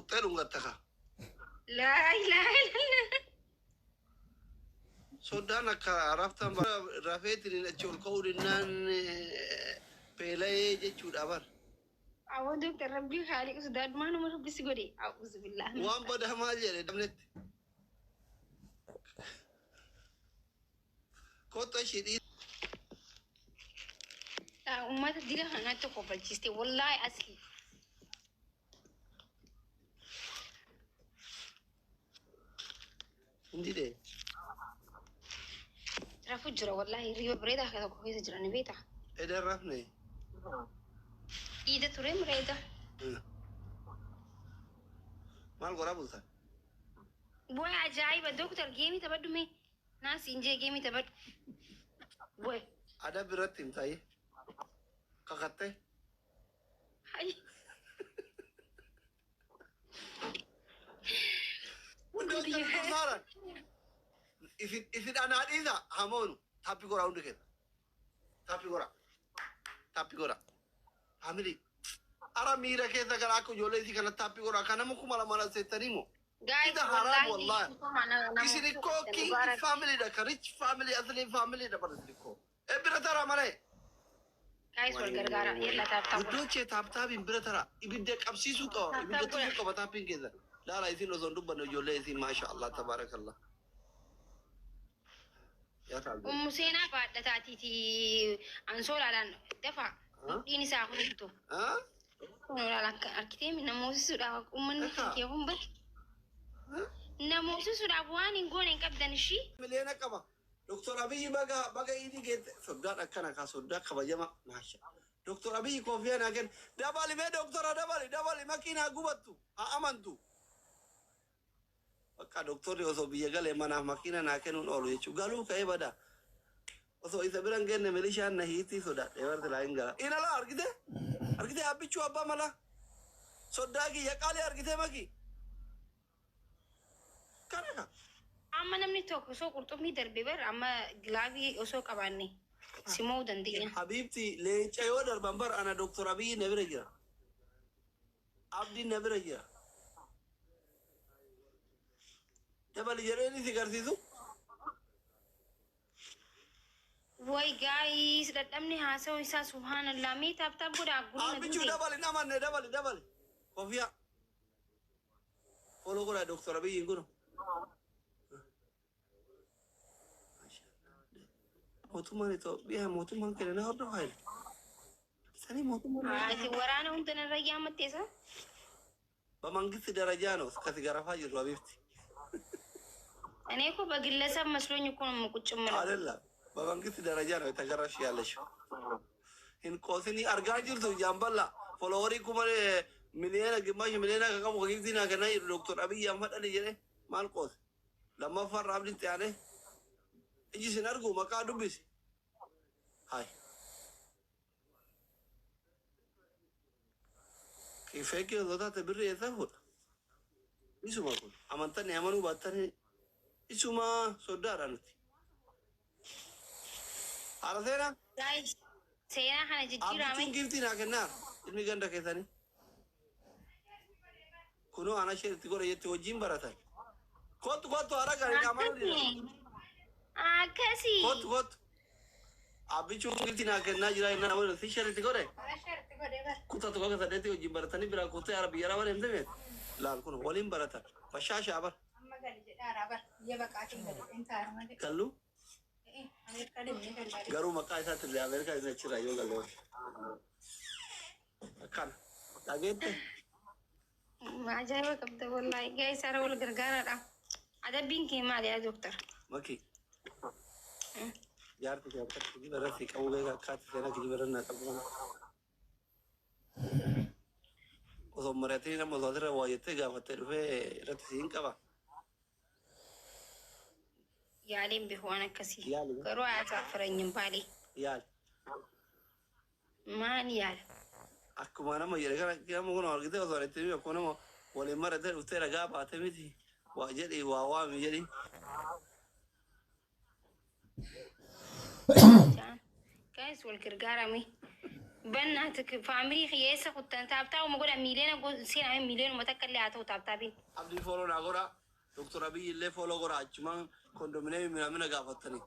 Xuuxxee dhungatta kaa. Laa ilaaha illallah. Soddaan akka raftan rafeetiin achi ol ka'uu dinnaan beela'ee jechuudha bar. Awwa Dooktar, Rabbii haaliqu sodaadhu, maanuma Rabbi si godhe? A'uuzu billaah. Waan badaa maal jedhe dabnetti. Kottu ishii dhiisi. Uummata dila kanatti kofalchiiste wallaahi asli. Hin didee. Rafu jira wallaahi, hirriba bareedaa akka tokko keessa jira, ni beektaa? Edan rafne. Iida ture bareeda. Maal godhaa bultan? Bu'aa ajaa'iba. Dooktar, geemii taphadhu mee. Naas injee geemii taphadhu. Bu'ee. Adab irratti himtaayee. Kakattee. Hayi. Hundi hojjetu saaran. Isin anaa dhiisa hamoonu. Tap godhaa hundi keessa. Tap godhaa. Tap godhaa. Family. Ara miira keessa gara akka ijoollee isii kana tap godhaa. Kan nama 2000 seettanii moo? Guys, Ida haram wallahi. wallahi. Isin ikkoo king family dha. Ka rich family, asli family dha bara isin ikkoo. E bira tara malee. Guys, wal gargaara. Yalla, tap tap. Guddoochee, tap tapiin bira tara. Ibidda qabsiisuu qaba. Tap tap Ibidda tufuu godha. qaba tapiin keessa. Laala, isin osoo hin dubbanne ijoollee isin, maasha Allah, tabaarakallah. Yaa ta'a. Ummu seenaa baadhataatiiti ansoolaadhaan dafa mudhiin isaa hundumtu. Ah? Kun olaal akka arkitee namoosisuudhaaf uummanni Akka. kee kun bar namoosisuudhaaf waan hin goone hin qabdan ishii. Miliyoona qaba. Doktor Abiyyi baga baga idii geette. Soddaan akkana kaa, soddaa kabajama. Maasha. Doktor Abiyyi koofiyaa naa kenna. Dabali mee doktora, dabali dabali, makiinaa gubattu haa amantu. Bakka doktorri osoo biyya galee manaaf makiina naa kennuun oolu jechuudha. Galuu ka'ee bada. Osoo isa bira hin genne milishaan na hiitii sodaadhe barti laa hin gala. Inala argite? Argite abbichuu abbaa mala? Soddaa kiyya qaalii argite maki? Kana ka. Amma namni tokko osoo qurxummii darbe bar, amma gilaavii osoo qabaanne simuu dandeenya. Habiibti, leenca yoo darban bar ana Doktor Abiyyi na bira jira. Abdiin na bira jira. Dabali jedhee si garsiisu. Way guys, dadhabni haasa'u isaa, subhaanallah, mee tap tap godhaa gurna Abbichuu duute. Dabali namanne, dabali dabali. Kofiyaa. Follow godhaa Doktor Abiyyiin kun. Mootummaan Itoophiyaa mootummaan keenya na hordofaa jira. Sanii mootummaan Ati waraana hunda narra yaammatteessa. በመንግስት ደረጃ ነው እስከ ሲገረፋ jiru ሀቢብቲ። እኔ እኮ በግለሰብ መስሎኝ እኮ ነው ቁጭ የምለው። አይደለም፣ በመንግስት ደረጃ ነው የተገረፍሽ ያለሽው። Hin qoosini, argaa jirtu jaamballa followerii kuma miliyoona ግማሽ miliyoona ka qabu giftii naa kennaa jiru Doktor Abiyyi Ahmad Ali jedhe. Maal qoose? Lammaffaan raabni itti aanee iji sin argu maqaa dubbisi. Hai. Feekii osoo taate birri eessaa fuudha? Isuma kun amantanii amanuu baattanii isuma soddaadha nuti. Haala seenaa. Guys, seenaa kana jijjiirame. Abbichuun giftii naa kennaa ilmi ganda keessanii. Kunoo ana ishee itti godhe jetti wajjin baratan. Kottu kottu, haala gaarii amanuu dida. Akkasii. Kottu kottu. Abbichuun giftii naa kennaa jira inni nama si ishee itti godhe. Kutaa tokko akka saddeetti wajjin baratanii biraa kuttee haala biyya arabaa deemte meeti. Laal, kun waliin baratan. Bashaashaa bar. Amma gali jedhaara bar, biyya baqaatiin gadi hin ta'a malee. Gallu Ameerikaa deemnee gallaa. Garuu maqaa isaatti illee Ameerikaa isa achirraa yoo galle. Akkana. Dhageette. Ajaa'iba qabda wallaahi. Guys, hara wal gargaaraadha. Adabbiin kee maali yaa dooktar? Maki. Jaarti kee akka kijiba irratti qabu beeka, akkaati seenaa kijiba irra naa qabu kana. Osoo mari'atanii nama osoo asirra waa jettee gaafattee dhufee irratti siin qaba. Yaaliin beeku waan akkasii. Yaali. Garuu አያሳፍረኝም ባሌ። Yaali. Maal yaala? Akkuma nama jedhe kana nama kun argitee osoo itti himi, akkuma nama waliin maratee dhuftee ragaa baate miti. Waa jedhi, waa waami jedhi. Guys, wal gargaarame. Bannaati family kiyya kuttan tap tap uma godha miiliyoona seename miiliyoonuma takka illee haa ta'u tap tapiin. Abdii follow naa godha. Doktor Abiy illee follow godha achumaan kondominiyeemii minaamina gaafattanii.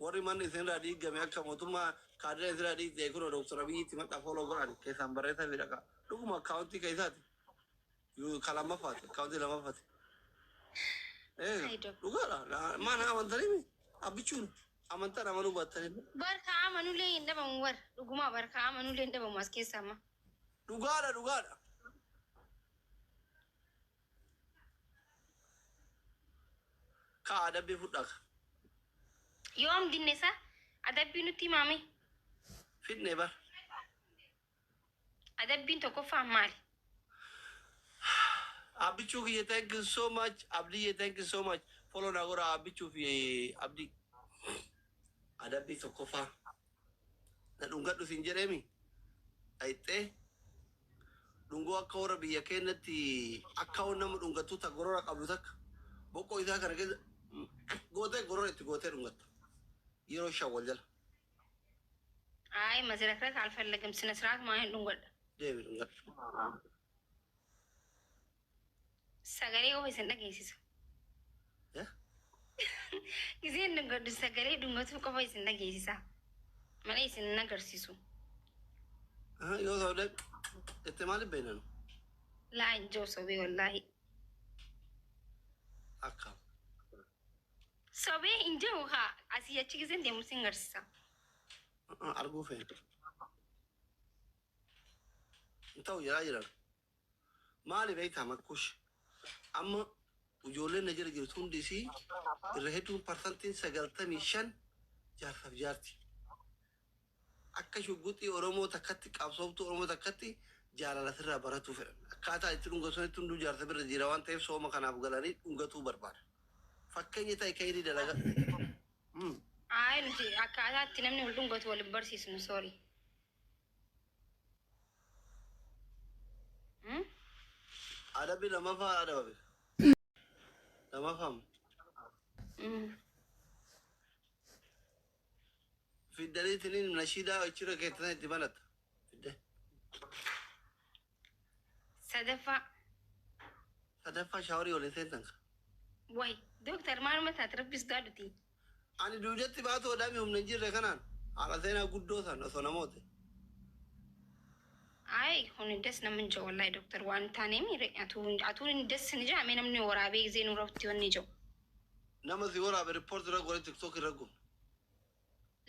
Warri manni isinirraa diigame akka mootummaa kaadira isinirraa diigde kun Doktor Abiyyitti maqaa follow godhan keessaan barreessaa fi dhaqa. Dhuguma akkaawuntii keessaati. Ka lammaffaati akkaawuntii lammaffaati. Dhugaadha. Maana amantanii abbichuun amantaan amanuu baattanii. Barka amanuullee hin dhabamu war dhugumaa barka amanuullee hin dhabamu as keessa amma. Dhugaadha dhugaadha. Ka adabbii fudhaa. Yoom dinne isa adabbii nutti himame. Fidne bar. Adabbiin tokkoffaan maali? Abbichuu kiyya, thank you so much. Abdiyye, thank you so much. Follow na godha abbichuu fi abdii. Adabbii tokkoffaa. Na dhungadhu siin jedheemi. Dhayxee dhungoo akka warra biyya keenyatti akka nama dhungattu ta gorora qabdu takka boqqoo isaa kana keessa gootee gorora itti gootee dhungatta. Yeroo shan wal jala. አይ መዝረክረክ አልፈለግም። ስነ ስርዓት ማለት dhungadha. Deemi dhungadhu. Sagalee qofa isin dhageessisa. Giseen dhungadhu sagalee dhungatu qofa isin dhageessisa. Malee isin hin agarsiisu. Yoo ta'u itti maaliif beeknan? Laa hin jiru sobee wallaahi. Akka. Sobee hin jiru haa asii achi giseen deemu sin agarsiisa. Arguu feena. Hin ta'u jedhaa jiran. Maali beektaa makkush? Amma ijoolleen na jala jirtu hundi isii irra hedduun 95% jaarsaaf jaarti. Akka shugguxii Oromoo takkatti qabsooftuu Oromoo takkatti jaalala sirraa baratuu fedhan. Akkaataa itti dhungatu sanitti hunduu jaarsa bira jira waan ta'eef sooma kanaaf galanii dhungatuu barbaada. Fakkeenya ta'e ka'ee dalagaa. Ay nuti akkaataa itti namni wal dhungatu wal hin barsiisnu, sorry. Adabbii lammaffaa adababe. Lammaffaa fiddaniitiniin nashiidaa achirra keessan itti banatta. Fidde. Sadaffaa. Sadaffaa shaaworii waliin seentan. Way dooktar maaluma taate rabbis gaadhuti. Ani duudatti baatu odhaami humna hin jirre kanaan haadha seenaa guddoo san osoo namoote. Ay kun das nama hin jiru wallahi dooktar waan taanee miire atuun das ni jaa namni waraabee gisee nu rabti wanni jiru. Nama si waraabe report irra godhe TikTok irra gubna.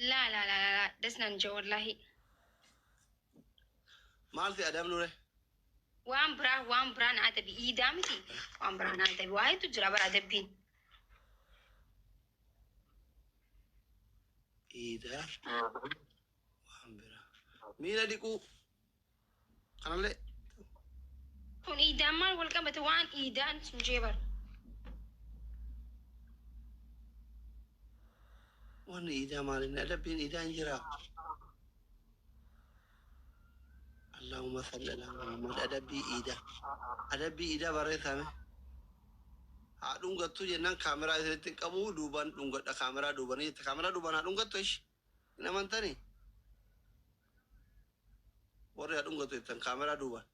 Laa laa laa laa das nan jiru wallahi. Maal si adamnu re? Waan biraan adabi iidaa miti waan biraan adabi waayitu jira bara adabbiin. Iidaa waan biraa. Miila dhiquu kanallee. Kun iidaan maal wal qabate waan iidaan sun jee bara. Wanni iidaa maalinni adabbiin iidaa hin jiraa. Allahumma salli ala Muhammad adabbii iidaa. Adabbii iidaa barreessame. Haa dhungattu jennaan kaameraa isinitti hin qabu duubaan dhungadha kaameraa duubanii jette kaameraa duubaan haa dhungattu ishi. Hin amantanii? Warri haa dhungatu jettan kaameraa duubaan.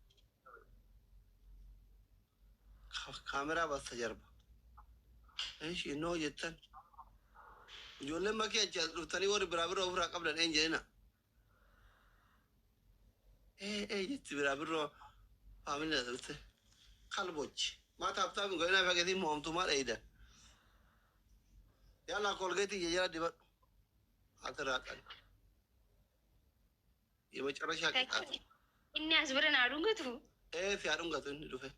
Kaameraa basta jarba. Ishi innoo jettan. Ijoolleen makii achi as dhuftanii warri biraa biroo ofirraa qabdan een jedhina. Ee ee jetti biraa biroo faamilii as dhufte. Kalbochi. Maa tap tap hin godhinaa fageetii mo'amtummaa dheeydan. Yalla Colgate jala dibadhu. Asirraa qali. የመጨረሻ ቅጣት። Inni as bira naa dhungatu. Ee si haa dhungatu inni dhufe.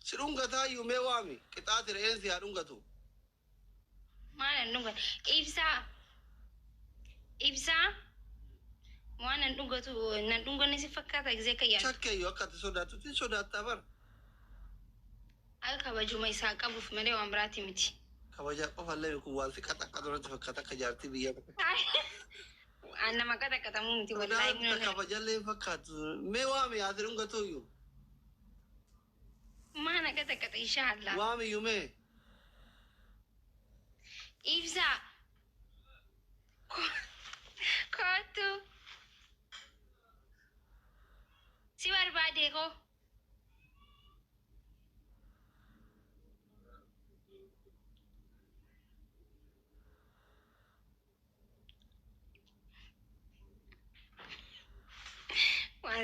Si dhungataa iyyuu mee waami qixaati re'een si haa dhungatu. Maal an dhungatu? Ibsaa. Ibsaa. Waan an dhungatu nan dhunganne si fakkaata gisee akka yaadu. Shakkeeyyuu akka ati sodaattutti sodaattaa bara. Akka kabajuma isaa qabuuf malee waan biraati miti. Kabajaa qofallee kun waan si qaxaqqatu natti fakkaata akka jaartii biyya. An nama qaxaqqatamuu miti wallaahi. Sodaata kabajallee hin fakkaatu. Mee waami haa si dhungatu iyyuu. Maana qaxaqqata inshaallah. Waami iyyuu mee. Ibsaa.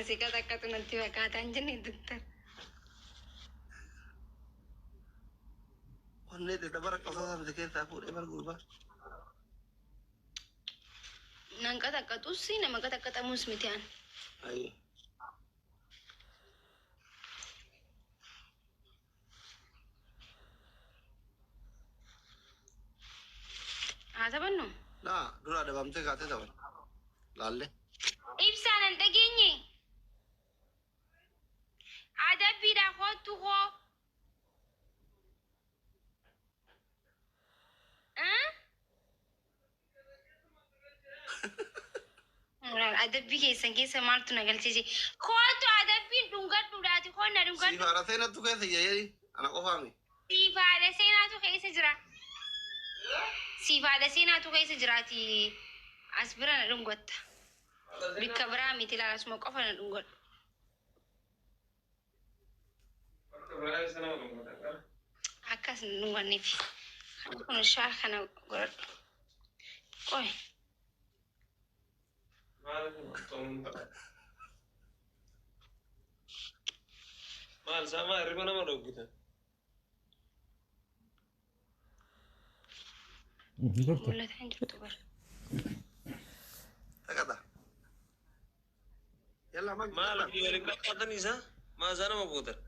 Kan si qaxaqqatu natti fakkaata hin jenne doktar. Onnee dabara qabsoo miti keessaa fuudhee bar gurbaa. Nan qaxaqqatus nama qaxaqqatamus miti an. Ayi. Haa taphannu. Naa dura adabamtee kaatee taphan. Laalle. Ibsaa nan dhageenye. Adabbiidha kootu koo. Adabbii keessan keessa maaltu na galchise? Kootu adabbiin dhungadhuudhaati koo na Siif dhungadhu. haadha seenattu keessa jedhee ana qofaami. Siif haadha seenaatu keessa jira. Siif haadha seenaatu keessa jiraati. As bira na dhungatta. Bikka biraa miti ilaala asuma qofa na dhungadhu. Akkas na dhunganneef. Kun shaal kana godhadhu. Qoy. Maal sama hirriba nama dhoggita. Mul'ataa hin jirtu bara. Taqata. Yalla mag. Maal waliin qaqqaatan isaa maa isaa nama gootan.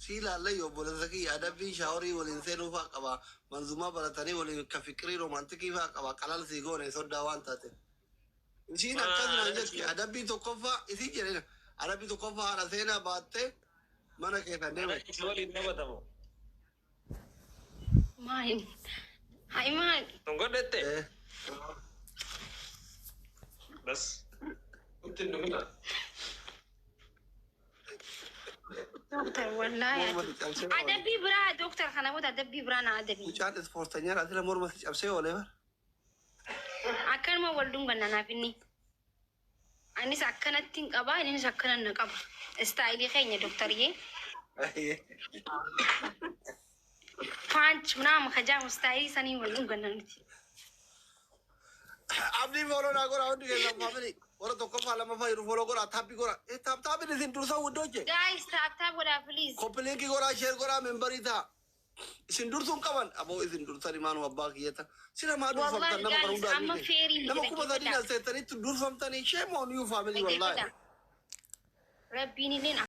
Si ilaalle yoo obboleessa kiyya adabbiin shaaworii waliin seenuu fa'aa qaba. Manzumaa baratanii waliin ka fiqirii romantikii fa'aa qaba. Qalal sii goone soddaa waan taate. Isiin akkas naan jetti adabbii tokkoffaa isii jedhina. Adabbii tokkoffaa haadha seenaa baattee mana keessa deeme. Isa waliin taphatamu. Maali? Haa maali? Dhungadhette. Eh, Bas. Itti hin dhufina. Doktar wallaahi. Morma si cabsee oole. Adabbii biraa doktar kana booda adabbii biraa na adabii. Mucaan ispoortanyaan asirra morma si cabsee oole bar. Akkanuma wal dhunganna naaf inni. Anis akkanatti hin qaba innis akkana na qaba. Istaayilii keenya doktariyyee. Punch ምናምን ከጃሙ istaayilii sanii wal dhunganna nuti. Abdii follow naa godhaa hundi keessan family. Warra tokkoffaa lammaffaa jiru follow godhaa tap godhaa. Tap tapiin isin dursa wuddooche. Guys, tap tap godhaa please. Copy link godhaa share godhaa member ta'a. Isin dursuun qaban aboo isin dursan imaanuma abbaa kiyyata. Sila maa durfamtan Wallahi nama kan guys, hundaa amma feerii Nama miti 3000 as teessanitti durfamtanii shame on you family wallahi. Rabbiin illeen.